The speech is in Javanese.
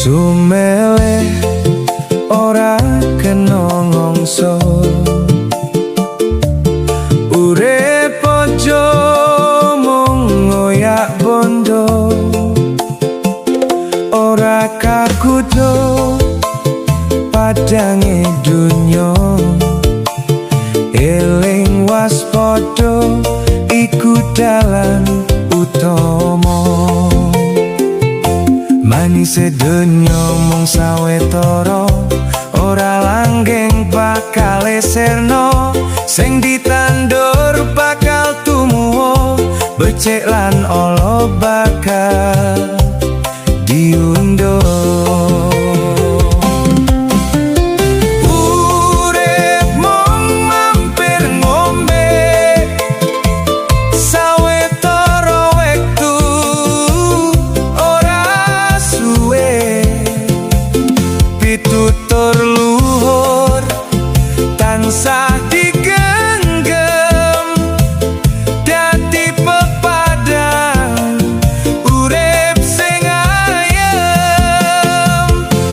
Sumeleh ora kena ngongso. Urip aja mung ngoyak bondo. Ora kakudo padange dunyo. Eling waspada iku dalan utama. Manise donya mung sawetara, ora langgeng bakal sirna. Sing ditandur bakal tumuwo, becik lan ala bakal diunduh. Urip mung mampir ngombe sawetara wektu ora suwe. Pitutur luhur tansah